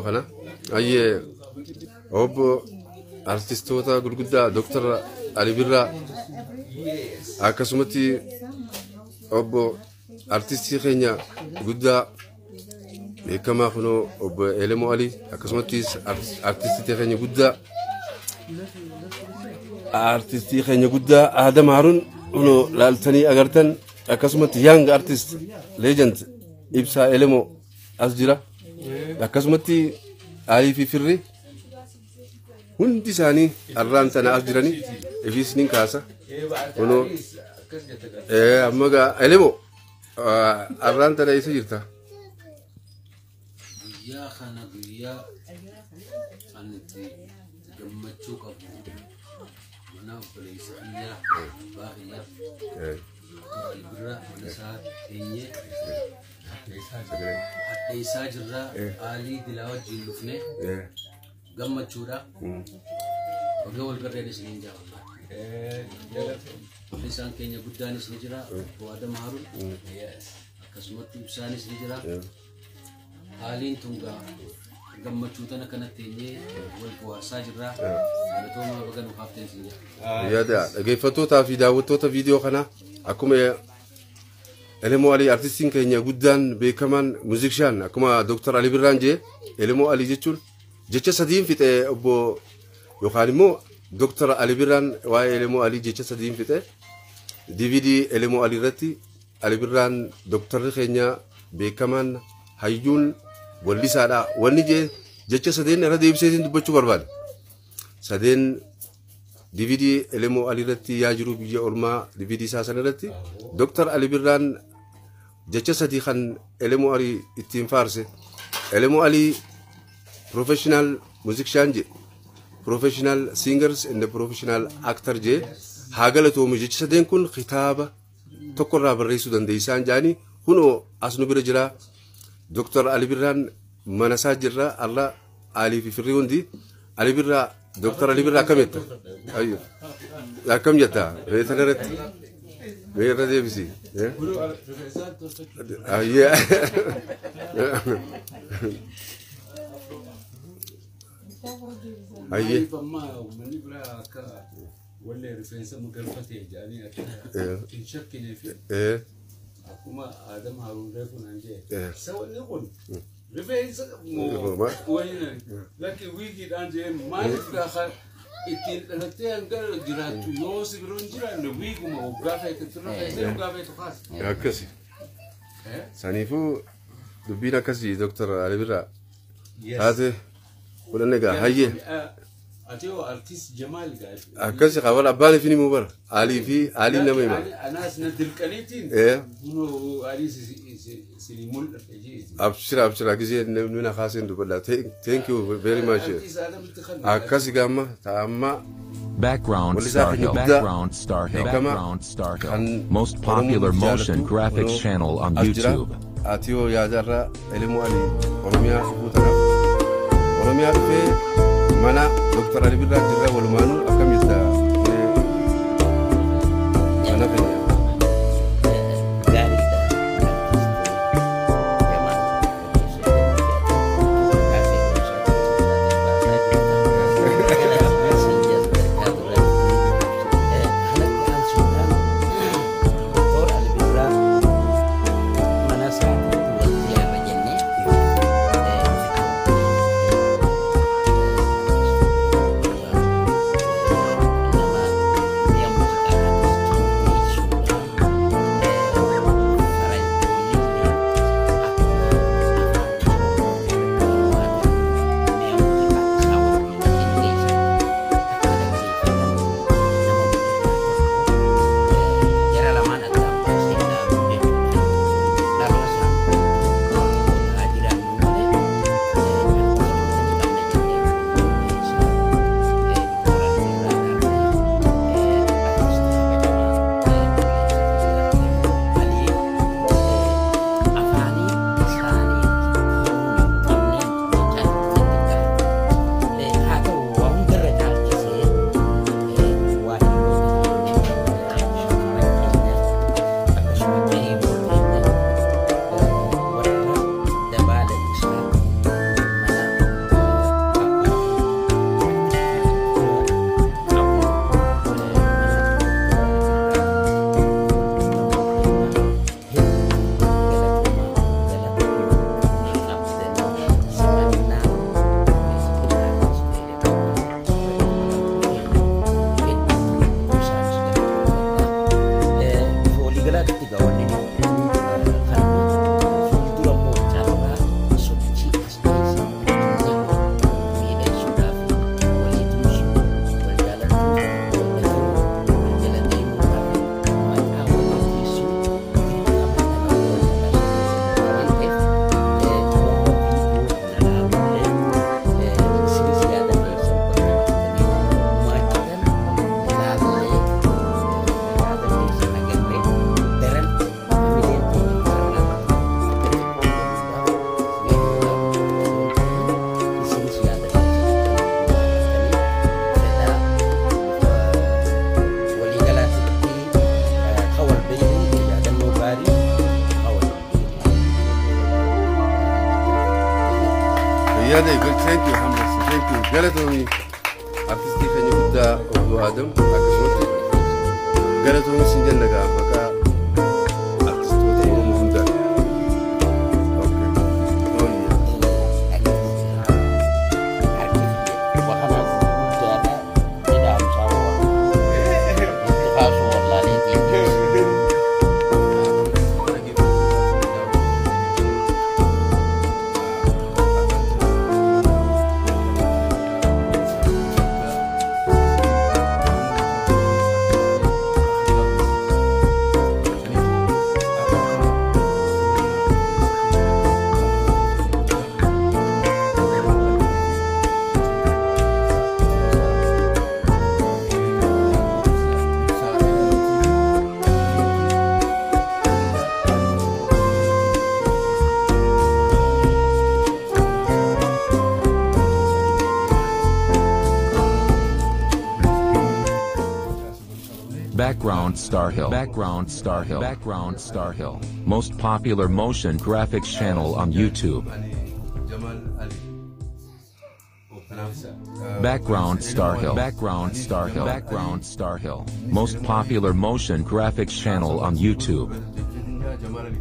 Kana ayyee obbo artistoota gurguddaa Dr. Ali Birraa akkasumatti obbo artistii keenya guddaa beekamaa kunoo obbo Elemoo Ali akkasumatti artistii keenya guddaa Adam Harun kunoo laaltanii agartan akkasumatti young artist legend Ibsaa Elemoo as jira. Akkasumatti Alii fi Firri hundi isaanii arraan tana as jiranii ifiis nin kaasa. Kunoo amma gaa Elemoo arraan tana eessa jirta? Guyyaa kana guyyaa ani itti gammachuu qabu mana obboleessa kiyyaa abbaa kiyyaa Ali Birraa mana isaa teenyee hadheessaa jirra. Aalii dilaa wajjin dhufne gammachuudha. Baga wal garreen isiniin jaalladha. Isaan keenya guddaanis ni jira. Obbo Adam Harun akkasumatti Ibsaanis ni jira. Haaliin tungaa gammachuu tana kanatti teenyee wal bohaarsaa jirra. Galatooma baga nu kaafteen isin jira. Yaada dhaggeeffattootaa fi daawwattoota viidiyoo kanaa akkuma Elemoo Alii artistiin keenya guddaan beekamaan muuzikshaan akkuma Dr. Ali Birraan jee Elemoo Alii jechuun jecha sadiin fixe obbo yookaan immoo Dr. Ali Birraan waa'ee Elemoo Alii jecha sadiin fixe DVD Elemoo Alii irratti Ali Birraan Dr. keenya beekamaan hayyuun wallisaadha. Wanni jee jecha sadeen irra deebiseetiin dubbachuu barbaada. Sadeen DVD Elemoo Alii irratti yaa jiru biyya ormaa DVD isaa sana irratti Dr. Ali Birraan jecha sadii kan Elemoo Alii ittiin faarse. Elemoo Alii professional musician je, professional singers and the professional actor je haa galatoomu jecha sadeen kun kitaaba tokkorraa barreessuu dandeessaan jaanii kunoo as nu bira jira. Dr. Ali Birraan mana isaa jirra alla Alii fi Firri hundi Ali Birraa Dr. Ali Birraa akkam jetta? Ayyo. Akkam jetta? Reetan irratti. Mee irra deebisi. Ayyee. Ayyee. Maaliif amma uummanni biraa akka wallee rifeensa magarfatee jedhanii akka hin shakkinee fi akkuma Adam Haruun reefu naan jee. Sababni kun rifeensa moo wayina lakki wiigiidhaan jee maaliif gaafa ittiin dhalattee hanga jiraattu yoo si biroo hin jiraanne wiiguma waggaa feete turre feete waggaa feetu kaasa. Akkasi. Saniifuu dubbiin akkasii Dr. Ali Birraa. Taate fudhanne gaa hayyee. Ati yoo artist Jamaal gaa. Akkasi qabal abbaan ifin himuu bara. Alii fi Aliin nama hima. Anaas na dirqaniitiin. Kunoo Alii si mul'ate jeeti. Abshira abshira gisee namni na kaaseen dubbadha. Thank you very much. Akkasi gaamma ta'amma. Background Wallisaa Star keenya Hill. guddaa Background Star Hill. beekamaa Background Star Hill. kan Most popular Oromoon motion jaalattu graphics kunoo channel on as jira. YouTube. Ati yoo yaadarraa Elemoo Alii Oromiyaa dhufuu tanaaf Oromiyaa dhufee mana Dr. Ali Birraa jirra walumaanuu akkam jirta mana keenya. Gaariidha. Jamaa kanatti aansuudhaan Dr. Ali Birraa mana isaatiitti wal ziyaara jennee Fayyaada, thank you Hammas, thank you. Galatoomii artistii keenya guddaa obbo Adam, akkasumatti galatoomii sin jenna gaa maqaa artistoota Oromoo hundaan. Okay. Wakanaas guddaadha jedhaamsaa waa itti kaasuu wallaaleetiin. Background Star Hill. Background Star Hill. Background Star Hill. Most popular motion graphics channel on YouTube. Jamal Ali. Background Star Hill. Background Star Hill. Background Star Hill. Most popular motion graphics channel on YouTube. Jamal Ali.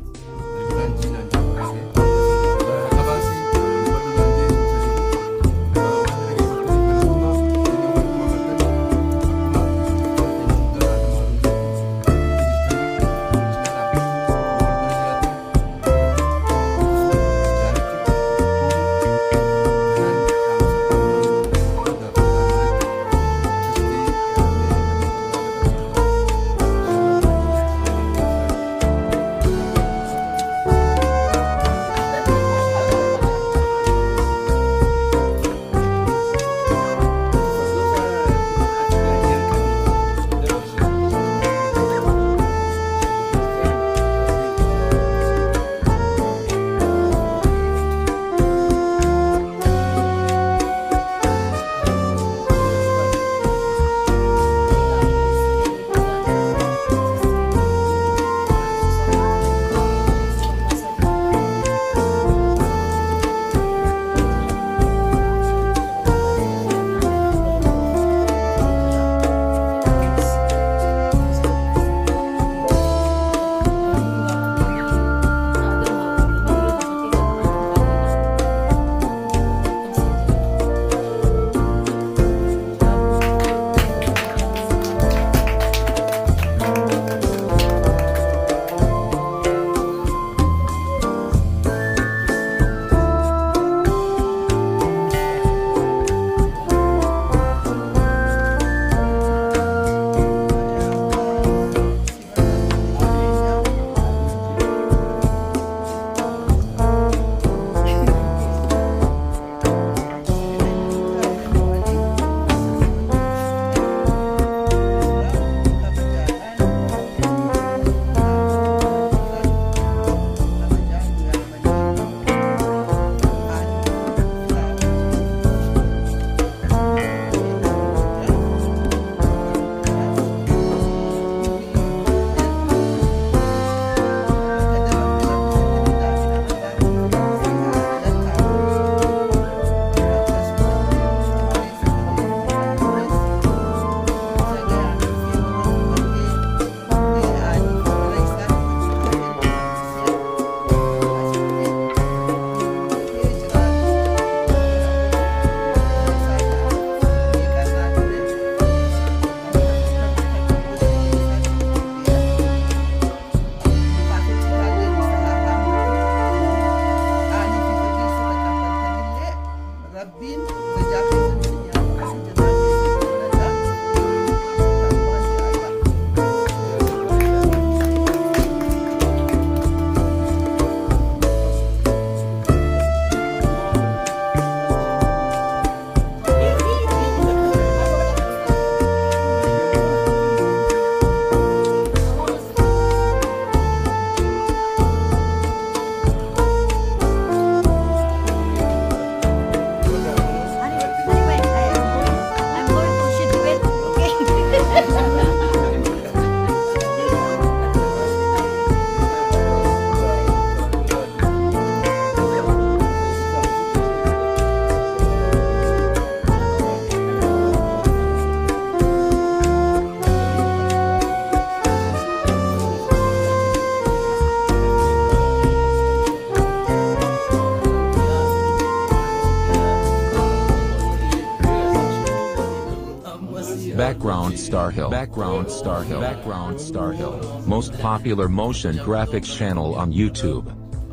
Background Star Hill. Background Star Hill. Background Star Hill. Most popular motion graphics channel on YouTube.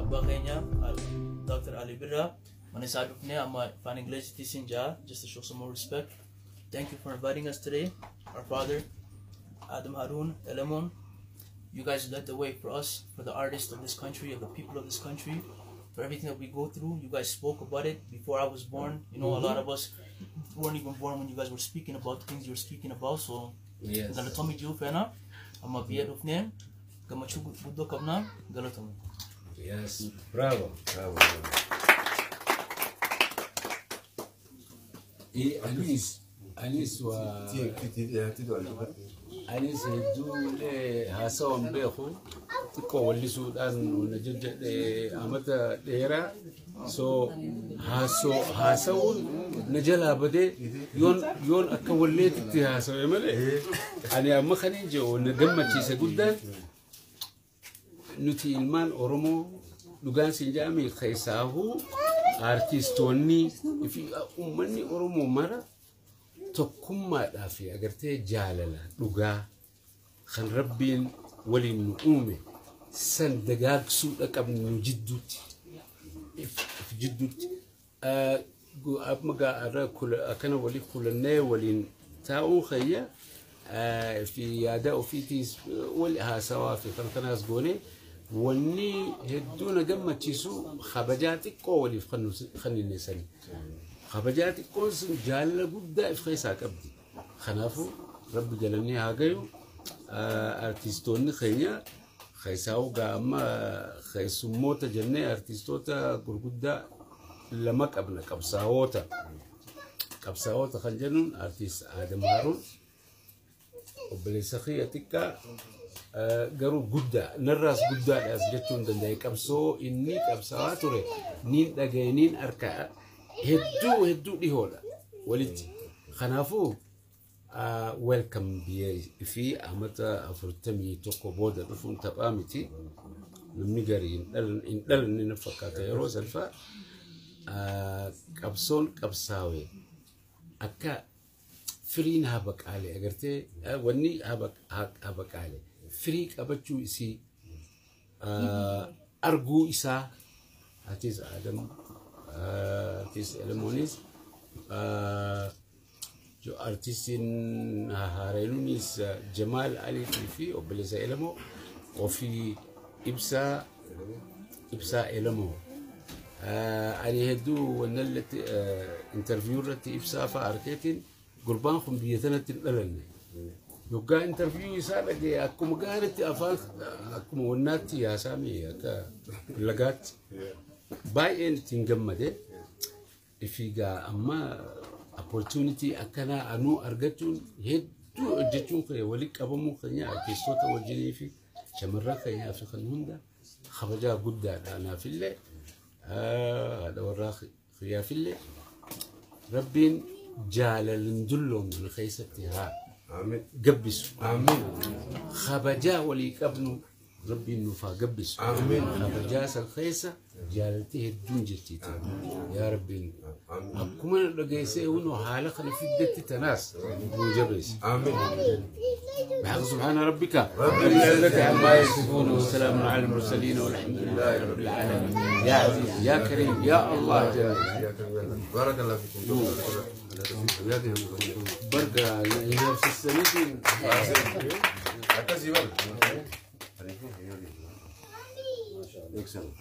Abbaa keenya Dr. Ali Birra mana isaa dhufnee amma afaan Ingiliziitti sin jaa, just to show some more respect. Thank you for inviting us today. Our father, Adam Harun Elemon, you guys led the way for us, for the artists of this country, of the people of this country, for everything that we go through. You guys spoke about it before I was born. A lot of us weren't even born when you guys were speaking about the things you were speaking about. So, Galatomi jiru feena, amma biyya dhufnee gammachuu guddoo qabna, galatomi. Yes, bravo. Bravo. Anis waa anis hedduulee haasawan beeku, xiqqoo wallisuudhaan na jajjadhe amata dheeraa, so haasawuun na jalaa badee yoon akka walleetitti haasawe malee. Ani amma kanin jedhu na gammachiise guddaan nuti ilmaan Oromoo, dhugaan siin jedhame, keessaahuu aartistoonni fi uummanni Oromoo mara tokkummaadhaa fi agartee jaalala dhugaa kan Rabbiin waliin nu uume san dagaagsuudha qabnu nu jidduutti. If jidduutti. Amma gaara akkana walii kulannee waliin taa'uu kayya fi yaada ofiitiis wal haasawaa fi kan kanaas goone, wanni hedduu na gammachiisu kabajaa xiqqoo waliif kenninne sani. Kabajaa xiqqoon sun jaalala guddaa if keessaa qabdi. Kanaafuu Rabbi galannee haa gayu. Artistoonni keenya keessaa gaa amma keessummoota jennee artistoota gurguddaa lama qabna, qabsaa'oota. Qabsaa'oota kan jennuun artist Adam Haruun, obboleessa kiyya xiqqaa garuu guddaa narraas guddaadhaas jechuu hin danda'e, qabsoo inni qabsaa'aa ture niin dhagaye, niin arka, hedduu hedduu dhihoodha walitti. Kanaafuu welcome. Biyya fi amata 41 booda dhufuun taphaa miti. Namni garii hin dhalanne na fakkaata yeroo salfaa. Qabsoon qabsaawee akka firiin habaqaale agartee, wanni habaqaale firii qabachuu isii arguu isaa atis Adam, artist Elemoonis, artistiin Haareenuunis Jamaal Aliitii fi obboleessa Elemoo ofii Ibsaa Elemoo. Ani hedduu wannallatti interview irratti Ibsaa fa'a arkeetiin, gurbaan kun biyya tanatti hin dhalanne. Yoggaa interview isaa dhagee akkuma gaaritti afaan akkuma wannaatti yaasaame, akka lagaatti. Baay'een ittiin gammade. Ifigaa amma opportunity akkanaa anuu argachuun hedduu hojjechuun kee walitti qabamuu keenya artistoota wajjinii fi shamarran keenyaa fi kan hunda kabajaa guddaadha anaafillee, haadha warraa kiyyaafillee. Rabbiin jaalalan dulloomne keessatti haa gabbisu. Kabajaa walii qabnu Rabbiin nuuf haa gabbisu. Kabajaa san keessa jaalalti hedduun jirtiiti. Yaa Rabbiin akkuma na dhageessee hunoo haala kana fiddetti tanaas nuu jabeessi. بحق سبحان ربك رب العزة عما يصفون وسلام على المرسلين والحمد لله رب العالمين. يا عزيز يا كريم يا الله جل. بارك الله فيكم. بركة في السنة. Akkasii bal. Excellent.